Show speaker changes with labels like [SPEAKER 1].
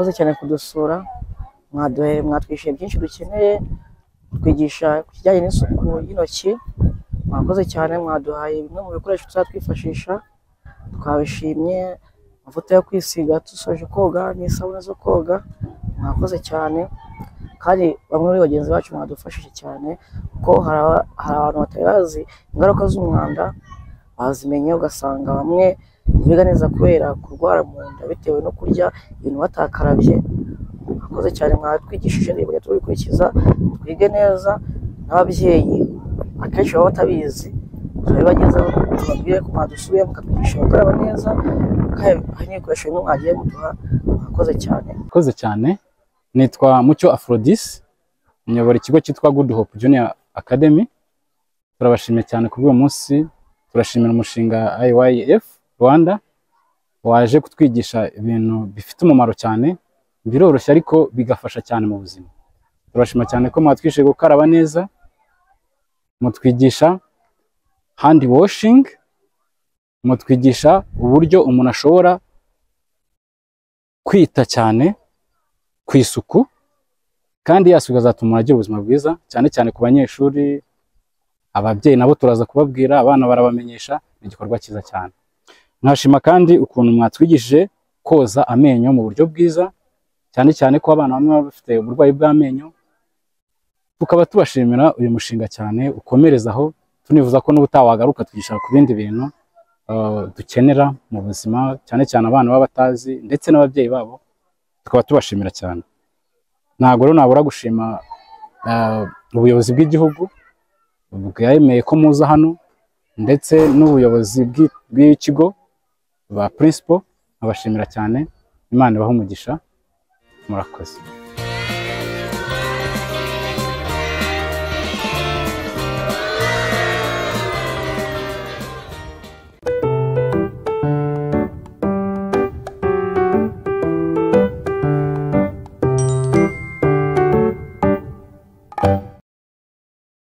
[SPEAKER 1] Mwakoze cyane kudusura, mwatwishyuye byinshi dukeneye, twigisha ku kijyanye n'isuku y'intoki. Mwakoze cyane, mwaduhaye bimwe mu bikoresho tuzatwifashisha, twabishimye. Amavuta yo kwisiga dusoje koga n'isabune zo koga, mwakoze cyane. Kandi bamwe muri bagenzi bacu mwadufashije cyane, kuko hari abantu batari bazi ingaruka z'umwanda, bazimenye ugasanga bamwe ntibiga neza kubera kurwara mu nda bitewe no kurya ibintu batakarabye. Mwakoze cyane, mwatwigishije, niba tubikurikiza twige neza. N'ababyeyi akenshi baba batabizi, turabibagezaho tubabwire ko mwadusuye mukatwigisha gukaraba neza, kandi hari n'ibikoresho bimwe mwagiye muduha. Mwakoze cyane.
[SPEAKER 2] Mwakoze cyane. Nitwa Mucyo Aphrodis, nyobora ikigo cyitwa Good Hope Junior Academy. Turabashimiye cyane ku bw'uyu munsi, turashimira umushinga IYF Rwanda waje kutwigisha ibintu bifite umumaro cyane, biroroshye ariko bigafasha cyane mu buzima. Turabashima cyane ko mwatwishije gukaraba neza, mutwigisha hand washing, mutwigisha uburyo umuntu ashobora kwita cyane ku isuku, kandi ya suku ikazatuma umuntu agira ubuzima bwiza, cyane cyane ku banyeshuri. Ababyeyi nabo turaza kubabwira, abana barabamenyesha, ni igikorwa cyiza cyane. Nkashima kandi ukuntu mwatwigishije koza amenyo mu buryo bwiza, cyane cyane ko abana bamwe baba bafite uburwayi bw'amenyo. Tukaba tubashimira uyu mushinga cyane, ukomerezaho, tunifuza ko n'ubutaha wagaruka twigisha ku bindi bintu dukenera mu buzima, cyane cyane abana baba batazi ndetse n'ababyeyi babo, tukaba tubashimira cyane. Ntabwo rero nabura gushima ubuyobozi bw'igihugu bwemeye ko muza hano, ndetse n'ubuyobozi bw'ikigo ba principal, nkabashimira cyane. Imana ibahe umugisha, murakoze.